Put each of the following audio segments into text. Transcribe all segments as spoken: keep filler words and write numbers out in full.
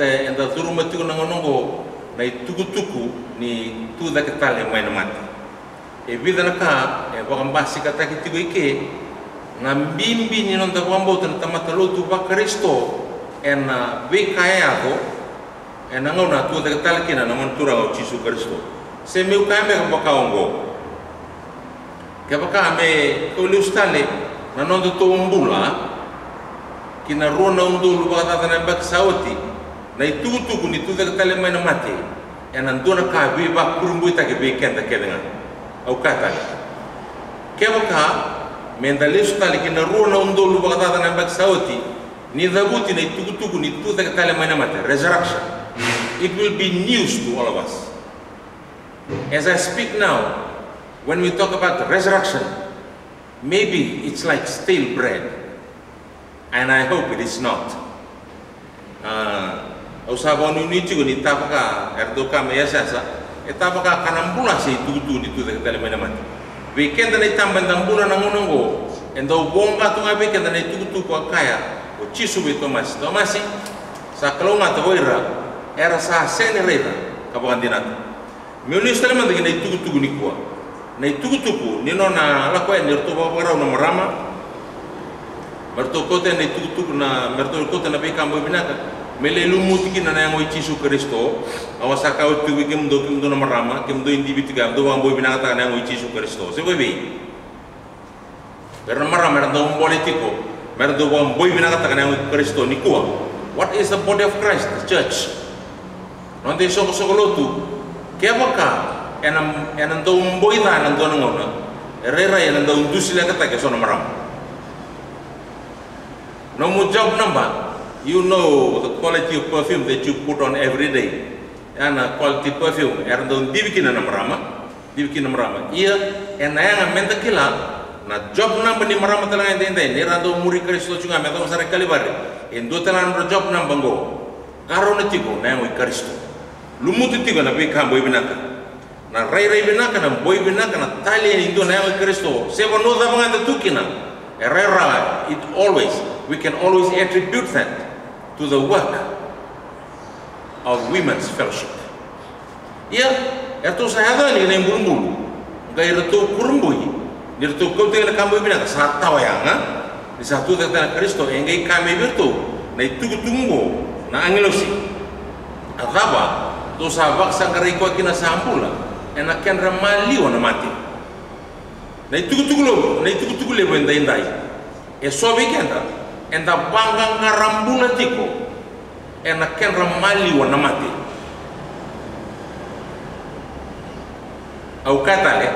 Eda curuma tiko na gauna oqo na itukutuku ni tucake tale mai na mate. E vica na ka e vakabasikataki tiko i ke na bibi ni noda vakabauta na tamata lotu vaKarisito ena veika e yaco ena gauna a tucake tale kina na Gone Turaga o Jisu Karisito. Se meu kaya beka vaka oqo, kevaka me kau lesu tale na nodatou bula ki na rua na udolu vakacaca na yabaki sa oti, na itukutuku ni tucake tale mai na mate ena dua na ka veivakurabuitaki vei keda kece ga. Au kaya tale, kevaka me da lesu tale ki na rua na udolu vakacaca na yabaki sa oti, ni cavuti na itukutuku ni tucake tale mai na mate, resurrection, it will be news to all of us. As I speak now, when we talk about the resurrection, maybe it's like stale bread. And I hope it is not. Ah, au sa vakanuinui tiko ni tavaka, era dau kaya mai yasayasa, e tavaka ka na bula se itukutuku ni tucake tale mai na mate. Vei keda na itaba eda bula na gauna oqo, e dau voqa tu ga vei keda na itukutuku a kaya o Jisu vei Tomasi, Tomasi, sa kalougata o ira era sa sega ni raica ka vakadinata. Meu lesu tale mada ki na itukutuku nikua. Na itukutuku ni nona lako yani, ni ratou vakavakarau na marama, me ratou kauta yani na itukutuku, na me ratou kauta na veika boi vinaka, me lai lumuti kina na yago i Jisu Karisito. Au a sa kaya oti tiko vei kemudou, kemudou na marama, kemudou e divi tiko ya, dou vakaboi vinakataka na yago i Jisu Karisito. Se vei vei? Era na marama era dau bole tiko me ra dau vakaboi vinakataka na yago i Karisito nikua. What is the body of Christ? The church. Noda isoqosoqo lotu, kevaka ena, ena dau boi ca ena dua na gauna, e rairai ena dau dusilekataki eso na marama. Nomu job number, you know the quality of perfume that you put on every day. Ya na quality perfume era dau divi kina na marama. Divi kina na marama. Ia, ena yaga meda kila na job number ni marama tale ga edaidai, ni ra dau muri Karisito tiko ga me yacova sara i Kalivari. E dua tale ga na nodra job number oqo. Qarauna tiko na yago i Karisito. Lumuti tiko na veika boi vinaka, na rairai vinaka, na boi vinaka, na tali e dua na yago i Karisito. Se vanua cava ga eda tu kina, e rairai, it always, we can always attribute that to the work of women's fellowship. Ia, eratou sa yaco yani na ibulubulu, qai ratou kurabui, ni ratou kauta na ka boi vinaka, sa tawa yaga, ni sa tucake tale na Karisito, e qai kaya mai vei iratou na itukutuku oqo na agilosi. A cava tou sa vakasaqarai koya kina sa bula ena kedra maliwa na mate? Na itukutuku levu, na itukutuku levu edaidai. Eso vei keda, eda vaqaqara bula tiko ena kedra maliwa na mate. Au kaya tale,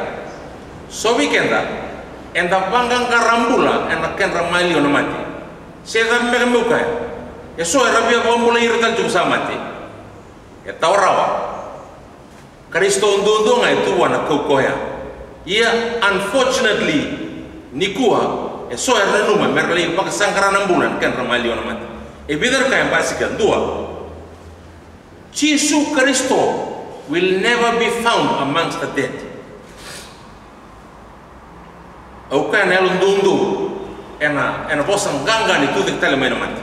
so vei keda, eda vaqaqara bula ena kedra maliwa na mate. Se cava beka meu kaya, eso era via vakabulai ira tale tiko sa mate. E tawa rawa. Karisito duadua ga e tu vua na kaukauwa ya. Ia, unfortunately, nikua, eso era nanuma me ra lai vakasaqara na bula ena kedra maliwa na mate. E vica na ka e basika? Dua, Jisu Karisito will never be found amongst the dead. Au kaya na yalo doudou ena, ena vosa qaqa ni tucake tale mai na mate.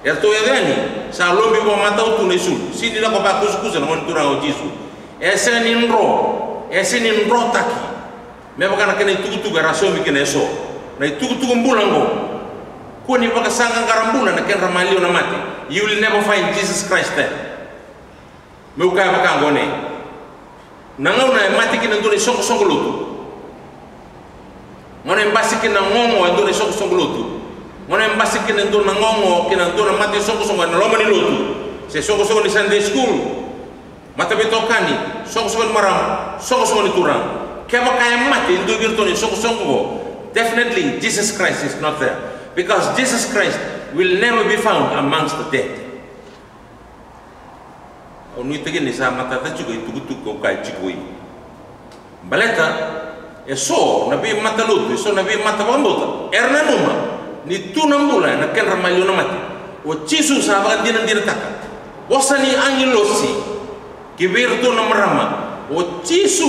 Eratou yaco yani, sa lobi vakamatau tu na isulu, sega ni lako vakusakusa na Gone Turaga o Jisu. E sega ni dro, e sega ni drotaki me vaka na kena itukutuku era saumi kina eso. Na itukutuku bula oqo, kua ni vakasaqaqara bula na kedra maliwa na mate. You will never find Jesus Christ there. Meu kaya vaka oqo, ne, na gauna e mate kina e dua na isoqosoqo lotu, gauna e basi kina na gogo e dua na isoqosoqo lotu, gauna e basi kina e dua na gogo kina dua na mate isoqosoqo ena loma ni lotu, se isoqosoqo ni Sunday school, mataveitokani, isoqosoqo ni marama, isoqosoqo ni turaga, kevaka e mate e dua vei iratou na isoqosoqo oqo, definitely Jesus Christ is not there, because Jesus Christ will never be found amongst the dead. Au nuitaka ni sa matata tiko itukutuku au kaya tiko oi. Baleta eso na veimatalotu, eso na veimata vakabauta era nanuma ni tu na bula ena kedra maliwa na mate. O Jisu sa vakadinadinataka. Vosa ni agilosi ki vei iratou na marama, o Jisu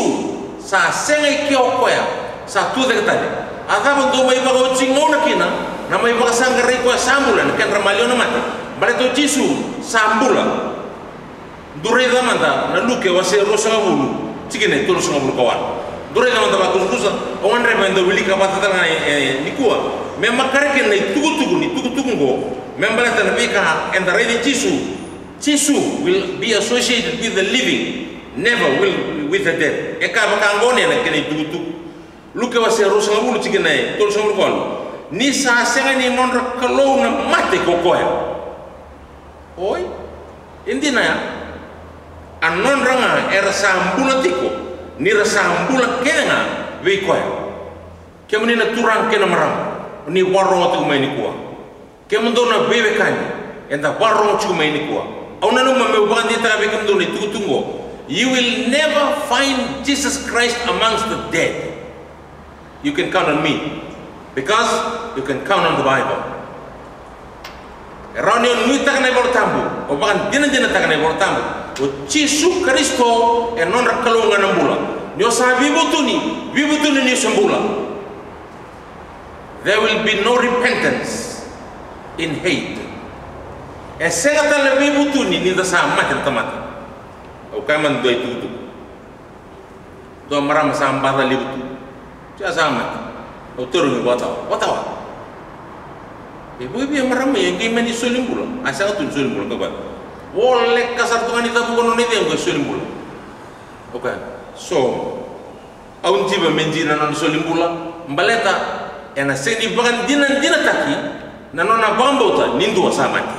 sa sega i ke o koya, sa tucake tale. A cava dou mai vakaoti gauna kina na mai vakasaqarai koya sa bula ena kedra maliwa na mate? Baleta o Jisu sa bula. Dou raica mada na Luke wase ruasagavulu, tikina e tolusagavulu ka walu. Dou raica mada vakusakusa, au gadreva me da wilika vata tale ga e, e, nikua. Me makare kina na itukutuku ni tukutuku oqo, me baleta na veika eda raici Jisu. Jisu will be associated with the living, never will with the dead. E ka vaka oqo na kena itukutuku. Luke wase ruasagavulu, tikina e tolusagavulu ka walu. Ni sa sega ni nodra Kalou na mate ko koya. Oi, e dina ya. A nodra ga era sa bula tiko, ni ra sa bula kece ga vei koya. Kemuni na turaga kei na marama, ni vakarorogo tiko mai nikua. Kemudou na veiwekani eda vakarorogo tiko mai nikua, au nanuma meu vakadeitaka vei kemudou na itukutuku oqo. You will never find Jesus Christ amongst the dead. You can count on me, because you can count on the Bible. E rawa ni o nuitaka na iVola Tabu, o vakadinadinataka na iVola Tabu. O Jisu Karisito e nodra Kalou ga na bula. Ni o sa veivutuni, veivutuni ni o sa bula. There will be no repentance in hate. E sega tale na veivutuni ni da sa mate na tamata. Au kaya mada dua itukutuku. Dua marama sa baca levu tu. Sa sa mate. Au tarogi, vakatawa, vakatawa. E vuavuai marama, e qai mani soli bula. A sega tu ni soli bula, ka vata. Voleka sara tu ga ni cavuka nona icegu e soli bula. Okay. So, au diva me dina na nona soli bula, baleta ena sega ni vakadinadinataki na nona vakabauta ni dua sa mate.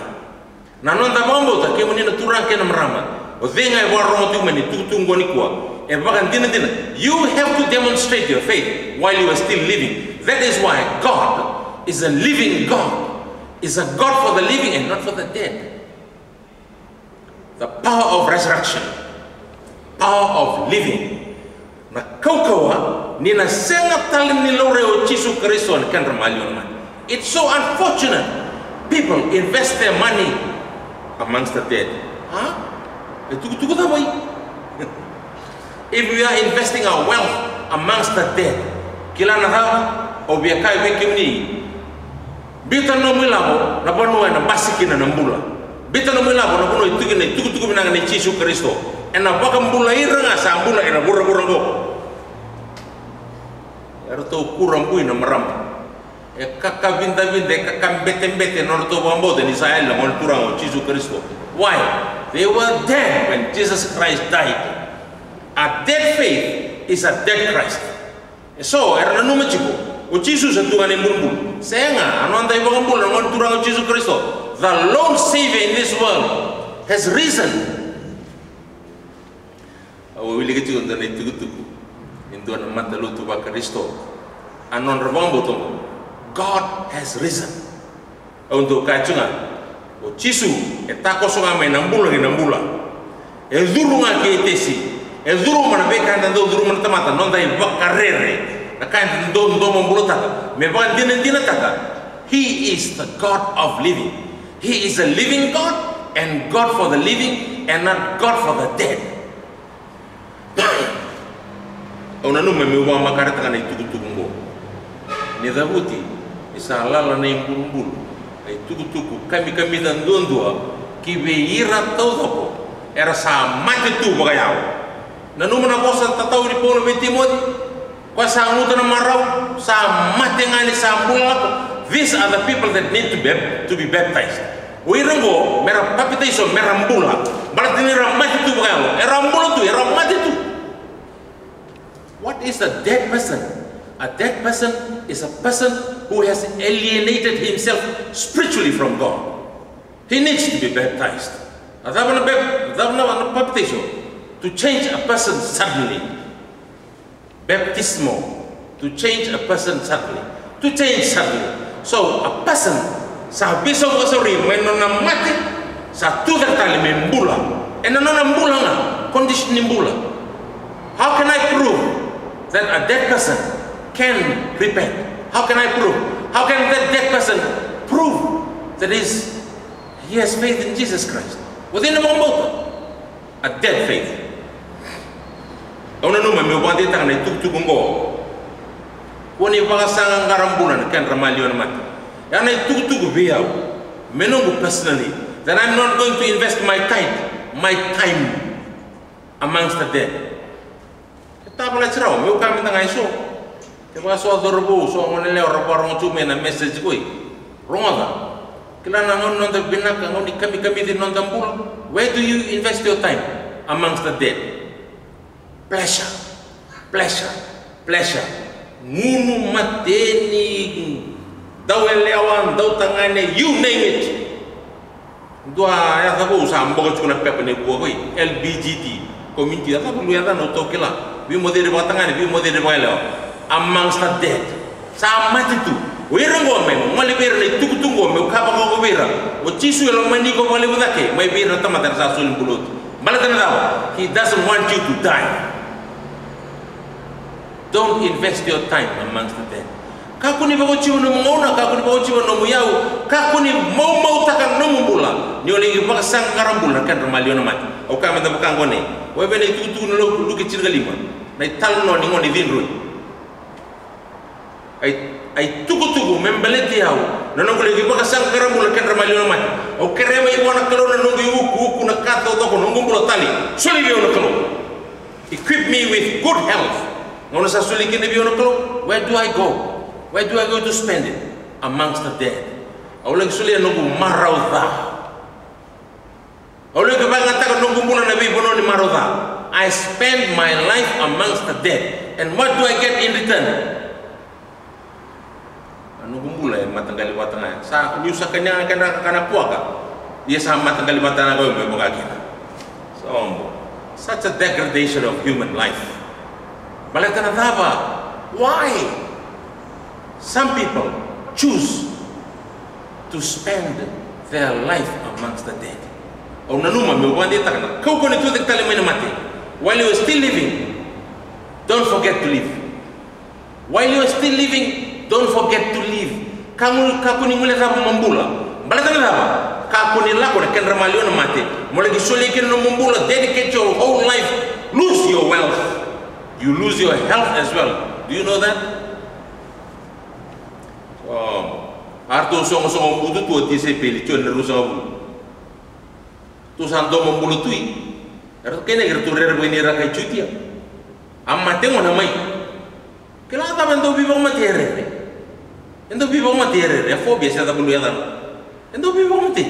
Na noda vakabauta, kemuni na turaga kei na marama, o cei ga e vakarorogo tiko mai na itukutuku oqo nikua, e vakadinadina. You have to demonstrate your faith while you are still living. That is why God is a living God, is a God for the living and not for the dead. The power of resurrection, power of living. Na kaukauwa ni na sega tale ni laurai o Jisu Karisito ena kedra maliwa na mate. It's so unfortunate people invest their money amongst the dead. Ha? E tukutuku cava i? If we are investing our wealth amongst the dead, kila na cava au via kaya vei kemuni? Biuta na nomu ilavo na vanua ena basi kina na bula. Biuta na nomu ilavo na vanua e tu kina na itukutuku vinaka nei Jisu Karisito. Ena vakabulai ira ga sa bula ena vuravura oqo. Eratou kurabui na marama. E kakavidavida, e kakabetebete na nodratou vakabauta ni sa yali na Gone Turaga o Jisu Karisito. Why? They were dead when Jesus Christ died. A dead faith is a dead Christ. E so era nanuma tiko o Jisu sa tu ga na ibulubulu. Sega, a noda iVakabula na Gone Turaga o Jisu Karisito, the lone Savior in this world, has risen. Au wilika tiko dua na itukutuku ni dua na matalotu vaKarisito. A nodra vakabauta oqo, God has risen. Au dau kaya tiko ga, o Jisu e takoso ga mai na bula ki na bula. E curu ga ki Etesi, e curuma na veika eda dau curuma na tamata, noda ivakarere, na ka eda dau domobulataka me vakadinadinataka. He is the God of living. He is a living God and God for the living and not God for the dead. Au nanuma meu vakamakaretaka na itukutuku oqo. Ni cavuti ni sa lala na ibulubulu, na itukutuku kamikamica duadua ki vei ira taucoko era sa mate tu vakayawa. Nanuma na vosa tatau ni Paula vei Timoci. Koya sa guta na marau, sa mate ga ni sa bula lako. These are the people that need to be, to be baptized. O ira oqo mera papitaiso, mera bula. Baleta ni ra mate tu vakayalo. Era bula tu, era mate tu. What is a dead person? A dead person is a person who has alienated himself spiritually from God. He needs to be baptized. A cava na bap-, a cava na, na papitaiso? To change a person suddenly. Baptismo, to change a person suddenly. To change suddenly. So, a person sa veisau vakasauri mai na nona mate, sa tucake tale me bula. Ena nona bula ga, condition ni bula. How can I prove that a dead person can repent? How can I prove? How can that dead person prove that is, he has faith in Jesus Christ? O cei na vakabauta? A dead faith. Au nanuma meu vakadeitaka na itukutuku oqo. Kua ni vakasaqaqara bula na kedra maliwa na mate. Ya na itukutuku vei au, me noqu personally, That I'm not going to invest my time, my time amongst the dead. E tavalati rawa, meu kaya mada ga eso. Kevaka so a cauravou, so a goneyalewa ra vakarogo tu mai na message qoi. Rogoca. Kila na gauna noda vinaka, gauna ni kamikamica ni noda bula. Where do you invest your time? Amongst the dead. Pleasure, pleasure, pleasure. Gunu, mateni, dauyalewa, dautagane, you name it. Dua yaca vou sa boka tiko na pepa ni vua qoi, L B G T community, yaca vou, yacana au taukila. Veimoceri vakatagane, veimoceri vakayalewa. Amongst the dead. Sa mate tu. O ira qo me gole vei ira na itukutuku qo, meu kaya vakaoqo vei ira. O Jisu e lomani iko vakalevu cake mai vei ira na tamata era sa soli bula oti. Baleta na cava? He doesn't want you to die. Don't invest your time amongst the dead. Kakua ni vakaotia na nomu gauna, kakua ni vakaotia na nomu iyau, kakua ni maumautaka na nomu bula ni o lai vakasaqaqara bula na kedra maliwa na mate. Au kaya mada vaka qo, o e vei na itukutuku na Luke, Luke tinikalima, na italanoa ni gone cidroi. Ai, ai tukutuku me baleti au na noqu lai vakasaqaqara bula na kedra maliwa na mate. Au kerea mai vua na Kalou na noqu iukuuku, na ka taucoko, noqu bula tale. Soli vei au na Kalou. Equip me with good health. Gauna sa soli kina vei au na Kalou, where do I go? Where do I go to spend it? Amongst the dead. Au laki solia noqu marau ca. Au laki vakayagataka noqu bula na veivanua ni marau ca. I spend my life amongst the dead. And what do I get in return? Na noqu bula e mataqali vata ga. Sa liu sa kania ga kena kana puaka. Ia sa mataqali vata ga qo me vaka kina. Sobo. Such a degradation of human life. Baleta na cava? Why? Some people choose to spend their life amongst the dead. Au nanuma meu vakadeitaka na kaukaua ni tucake tale mai na mate. While you are still living, don't forget to live. While you are still living, don't forget to live. Kakua ni guilecava mo bula. Baleta na cava? Kakua ni lako na kedra maliwa na mate mo laki solia kina nomu bula, dedicate your whole life, lose your wealth. You lose your health as well. Do you know that? Eratou sogosogo bututu o tisaipeli, Joni na ruasagavulu. Ratou sa domo bula tu. Eratou kainaki, eratou rerevaki ni ra kai Jutia. A mate gona mai. Kila cava e dau veivakamatei e rere? E dau veivakamatei e rere, e phobia se cava e dau yacana. E dau veivakamatei.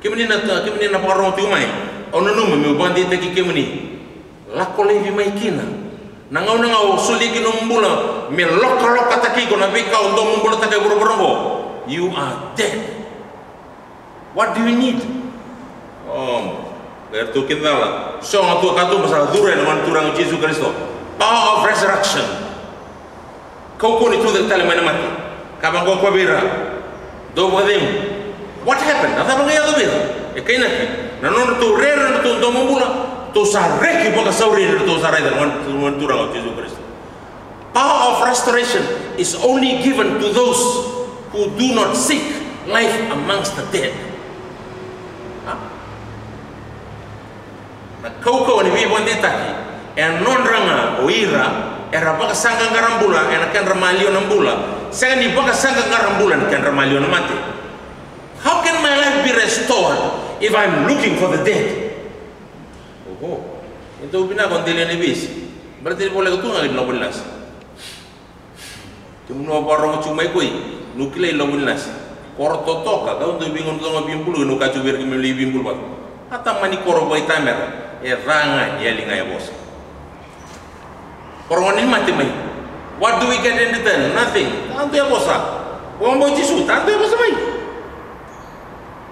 Kemuni na, kemuni na vakarogo tiko mai. Au nanuma meu vakadeitaki kemuni. Lako laivi mai kina. Na gauna ga o solia kina nomu bula me lokalokataki iko na veika o domo bulataka e vuravura oqo, you are dead. What do you need? O, eratou kidacala. Sogo tu ka tu, sa curu ena Gone Turaga o Jisu Karisito. Power of resurrection. Kaukaua ni tucake tale mai na mate. Ka vaqo ko vei ira, dou vakacegu. What happened? Na cava qai yaco vei ira? E kainaki, na nodratou rere, na nodratou domo bula, ratou sa reki vakasauri ni ratou sa raica na Gone Turaga o Jisu Karisito. Power of restoration is only given to those who do not seek life amongst the dead. Na kaukaua ni veivakadeitaki e nodra ga o ira era vakasaqaqara bula ena kedra maliwa na bula, sega ni vakasaqaqara bula ena kedra maliwa na mate. How can my life be restored if I'm looking for the dead? Oho. E dau vinaka o deli ena veisi. Baleta ni voleka tu ga kina lavo ni lasi. Kemuni na vakarogo tiko mai koi, niu kilai lavo ni lasi. Koro totoka, kau dau veigauna toka ga veibulu, niu kaya tiko vei ira keimami lai veibulu vata. A tamani koro vakaitamera, e ca ga ni yali ga e vosa. Koro gone ni mate mai. What do we get in return? Nothing. Tadu e vosa. Vabau Jisu, tadu e vosa mai.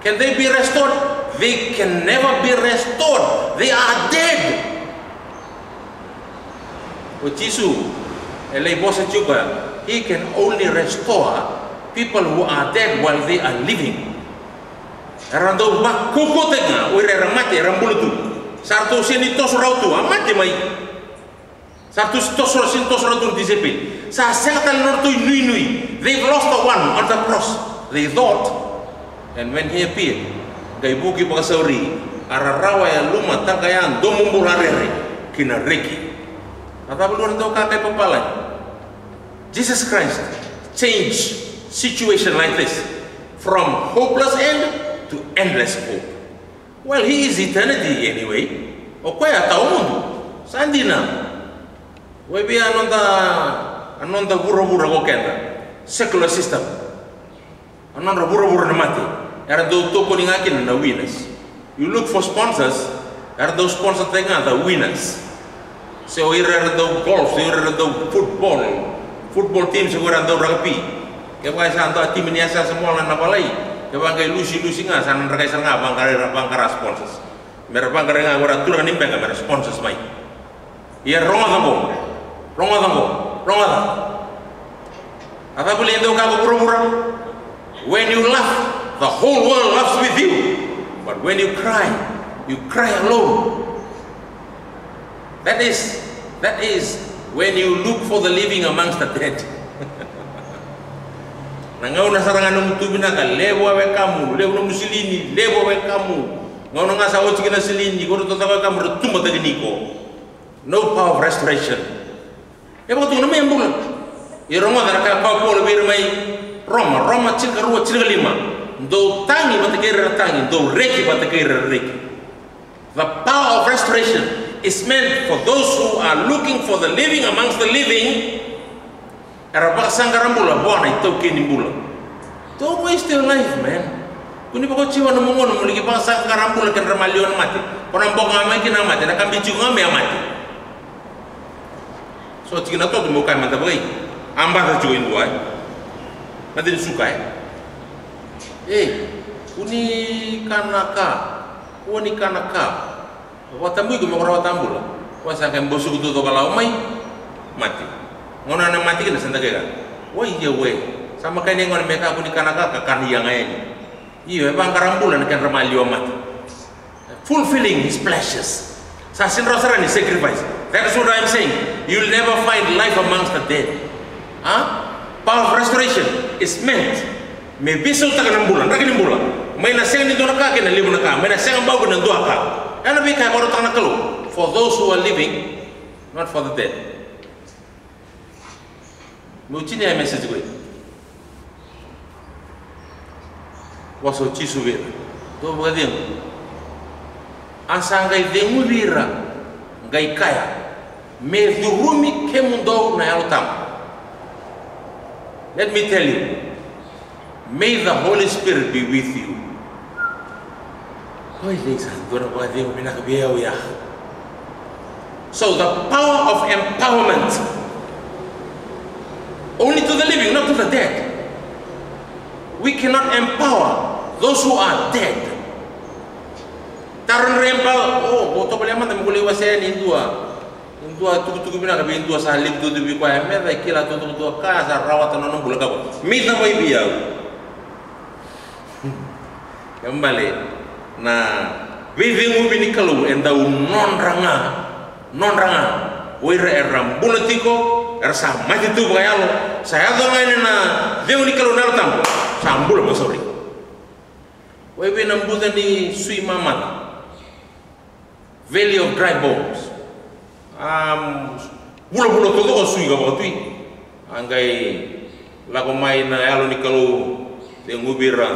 Can they be restored? They can never be restored. They are dead. O Jisu e lai vosa tiko, he can only restore people who are dead while they are living. Era dau vakaukautaki ga o ira era mate, era bula tu. Sa ratou sega ni toso rawa tu, a mate mai. Sa ratou sega ni toso rawa tu na tisaipeli. Sa sega tale na nodratou inuinui. They've lost the one on the cross, they thought. And when he appeared, qai vuki vakasauri, a rarawa e luma, taqaya, domo bula, rere ki na reki. Na cava lua na dau kakai papalagi? Jesus Christ changed situation like this, from hopeless end to endless hope. Well, he is eternity anyway. O koya tawamudu. Sa dina. Vei a noda, a noda vuravura ko keda, secular system. A nodra vuravura na mate, era dau tokoni ga kina na winners. You look for sponsors, era dau sponsor tiko ga the winners. Se o ira era dau golf, se o ira era dau football, football team, se o ira era dau rugby. Kevaka e sa dua timi ni yasayasa mola na valai, kevaka e lusi, lusi ga, sa na draki sara ga vaqara, vaqara sponsors. Mera vaqara ga o ira turaga ni beqa mera sponsors mai. Ia rogoca qo, rogoca qo, rogoca. A cava voli e dau kaya ko vuravura? When you laugh, the whole world laughs with you. But when you cry, you cry alone. That is, that is when you look for the living amongst the dead. Na gauna sara ga nomu tu vinaka, levu a wekamu, levu nomu silini, levu a wekamu. Gauna ga sa oti kina silini, ko ratou caka wekamu, ra tumataki ni ko. No power of restoration. E vakatugana mai e bula. E rogoca na ka e kaya o Paula vei ira mai Roma, Roma tinikarua, tinikalima. Dou tagi vata kei ira era tagi, dou reki vata kei ira era reki. The power of restoration is meant for those who are looking for the living amongst the living. Era vakasaqara bula vua na itaukei ni bula. Don't waste your life, man. Kua ni vakauciwa na nomu gauna mo laki vakasaqara bula kei na maliwa na mate. Ko na boka ga mai kina na mate, na ka biu tiko ga mai a mate. So tiko na toto meu kaya mada vakaiki. A baca tiko e dua, e. Mate ni suka, e. Ei, kua ni kana ka. Kua ni kana ka. Vakatabui iko me ko rawata bula. Ko sa qai basuka tu cokalao mai. Mate. Gauna na mate kina sa da qai kaya, oi, ia we. Sa makai ni gone me kakua ni kana ka, ka kana ia ga yani. Io, e vaqara bula na kedra maliwa mate. Fulfilling his pleasures. Sa sega ni rawa sara ni sacrifice. That is what I am saying. You will never find life amongst the dead. Huh? Power of restoration is meant me veisautaka na bula, draki ni bula. Mai na sega ni dua na ka kei na levu na ka, mai na sega bau kei na dua ka. Ena veika e vakarautaka na Kalou. For those who are living, not for the dead. Meu tinia e message ko ya. Vosa o Jisu vei ira. Dou vakacegu. A sa qai ceguvi ira, qai kaya, me curumi kemudou na Yalo Tabu. Let me tell you, may the Holy Spirit be with you. Oi, leisa, dua na vakacegu vinaka vei au ya. So the power of empowerment, only to the living, not to the dead. We cannot empower those who are dead. Taro ni ra empower, o, o tovolea mada me ko lai wasea ni dua. E dua tukutuku vinaka vei dua sa levu duadua vei koya, me ca e kila tu dua ka sa rawata nona bula ka ko. Me cava i vei au. Kena ibalebale na veiceguvi ni Kalou e dau nodra ga, nodra ga. O ira era bula tiko, era sa mate tu vakayalo, sa yaco ga yani na cegu ni Kalou na Yalo Tabu, sa bula masauri. O i vei na buca ni sui mamaca. Valley of dry bones. A vulavula taucoko a sui ka vakatui. A qai lako mai na Yalo ni Kalou, ceguvi ira,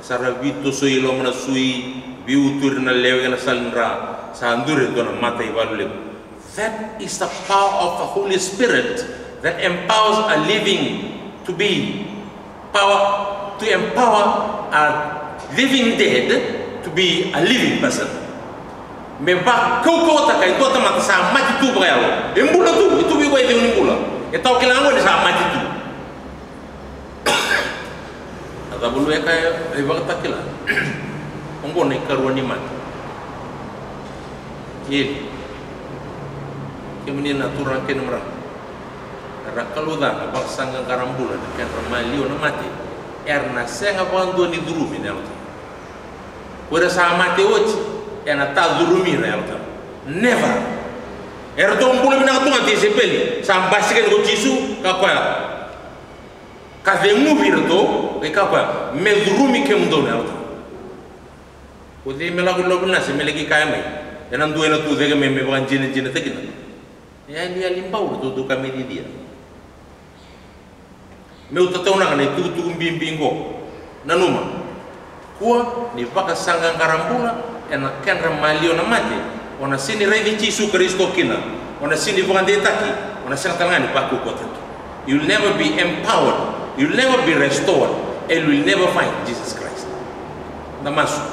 sa ra veitosoi e loma na sui, veiuturi na lewe kei na sala ni dra, sa duri e dua na mataivalu levu. That is the power of the Holy Spirit that empowers a living to be power, to empower a living dead to be a living person. Me vakaukauwataka e dua tamata sa mate tu vakayalo. E bula tu, e tu vei koya e cegu ni bula. E tawa kila ga ni sa mate tu. A cava lu e kaya e Vakatakila? Oqo na ikarua ni mate. Ia, kemuni na turaga kei na marama, era kalouca na vakasaqaqara bula na kedra maliwa na mate. Era na sega vakadua ni curumi na Yalo Tabu. Ko ira sa mate oti, ena ta curumi ira na Yalo Tabu. Never. Eratou bula vinaka tu ga na tisaipeli, sa basika yani ko Jisu, ka koya. Ka ceguvi iratou, ka kaya, me curumi kemudou na Yalo Tabu. Ko cei me lako i loma ni nasa me laki kaya mai, ena dua ena tucake mai me vakajinajinatakina. E yali, yali bau ratou dau kaya mai cicia. Meu tataunaka na itukutuku bibi qo. Nanuma. Kua ni vakasaqaqara bula ena kedra maliwa na mate, o na sega ni raici Jisu Karisito kina, o na sega ni vakadeitaki, o na sega tale ga ni vakaukauwataki. You will never be empowered, you will never be restored, and you will never find Jesus Christ. Na masu.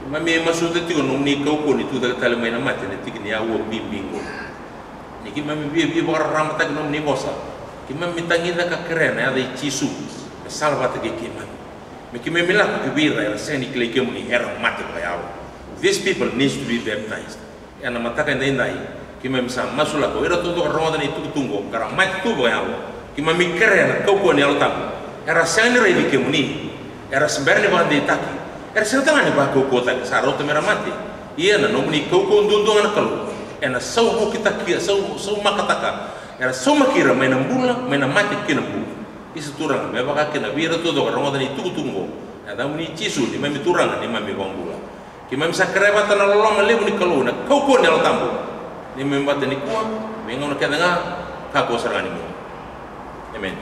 Keimami masuta tiko na nomuni kaukauwa ni tucake tale mai na mate ena tiki ni aua bibi qo. Ni keimami via via vakararamataki na nomuni vosa, keimami tagica ka kerea na yaca i Jisu me sala vata kei keimami. Me keimami lako ki vei ira era sega ni kilai kemuni, era mate vakayalo. These people needs to be baptized. Ena mataka edaidai keimami sa masulaka o ira taucoko era rogoca na itukutuku oqo ka ra mate tu vakayalo. Keimami kerea na kaukauwa ni Yalo Tabu. Era sega ni raici kemuni, era se bera ni vakadeitaki, era sega tale ga ni vakaukauwataki, sa rauta me ra mate. Ia na nomuni kaukauwa duadua ga na Kalou ena sauvukitaki, sau, saumakataka, era saumaki ira mai na bula, mai na mate ki na bula. Isa Turaga, me vaka kina vei ira taucoko era rogoca na itukutuku oqo. Ena yacamuni Jisu, neimami Turaga, neimami iVakabula. Keimami sa kerea vata na loloma levu ni Kalou, na kaukauwa ni Yalo Tabu, neimami vata nikua, me gauna kece ga, kakua sara ga ni mudu. Emeni.